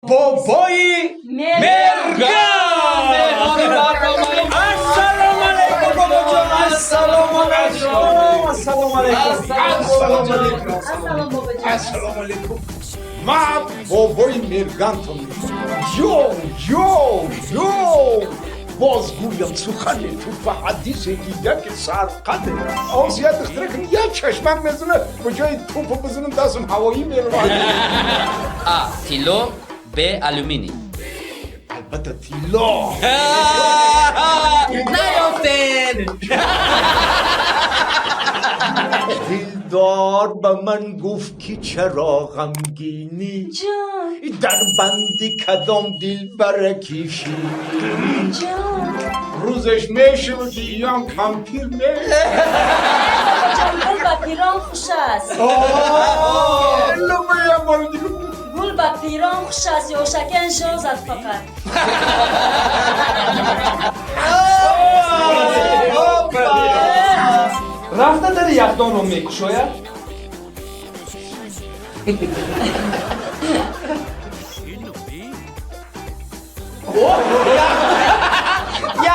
Бобои Мерган! Меҳмони барномаи. Ассалому алайкум, бобоҷон, ассалому алайкум, ассалому алайкум. Ассалому алайкум. Ассалом, бобоҷон. Ассалому алайкум. Ман бобои Мергантон. Ё, ё, ё, боз гӯям сухане, ту ба ҳадисе ки яке сарқаде оз я духтара кун, як чашмак мезана, ба ҷои тупо бизанам, дастам ҳавоӣ меравад. А. Тилло, Б. Алюминий. Албатта, тилло. Наёфтен! Дилдор ба ман гуфт, ки чаро ғамгинӣ? Ҷон. Дар банди кадом дилбара кишӣ? Ҷон. Рӯзеш мешавад, ки иён кампир ме. Бобоҷон, гул ба пирон хуш аст. Лубаям бори дига. Гул ба пирон хуш аст, ёшакен жозад фақат. Рафта дари яхдонро мекушояд.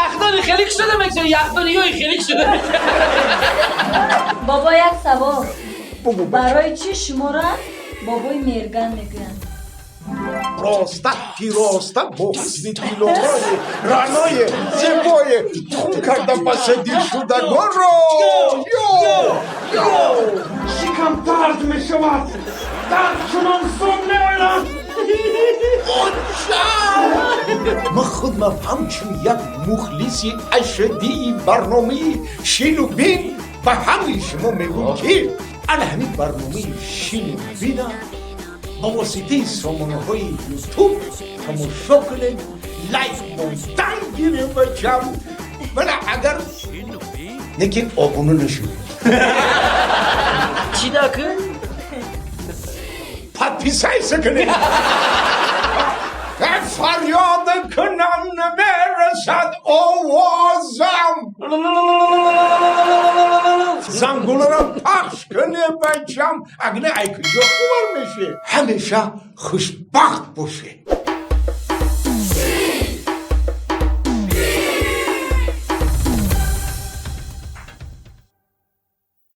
Яхдони хеле кушода мекушояд, яхдони ёи хеле кушода. Бобо, як савол. Бугу. Барои чӣ шуморо бобои Мерган мегӯянд? Роста пироста бо ҳусни тиллоҳои раъное зебое хун карда пасе дилшудагонро. Ё, ё. Шикам дард мешавад, дард чунон зум меояд. Ман худам ҳамчун як мухлиси ашаддии барномаи Шину бин ба ҳамаи шумо мегӯм, ки ана ҳамин барномаи Шину бина ба воситаи сомонаҳои Ютуб тамошо кунед, лайк мондан гирем, бачам. Вале агар лекин обуна нашавед. Чӣ даку? Подписаться кунед. Фарёд кунам, намерасад овозам. Зангуларам пахш куне, бачам. Агне ай куҷо хабар меше? Ҳамеша хушбахт боше.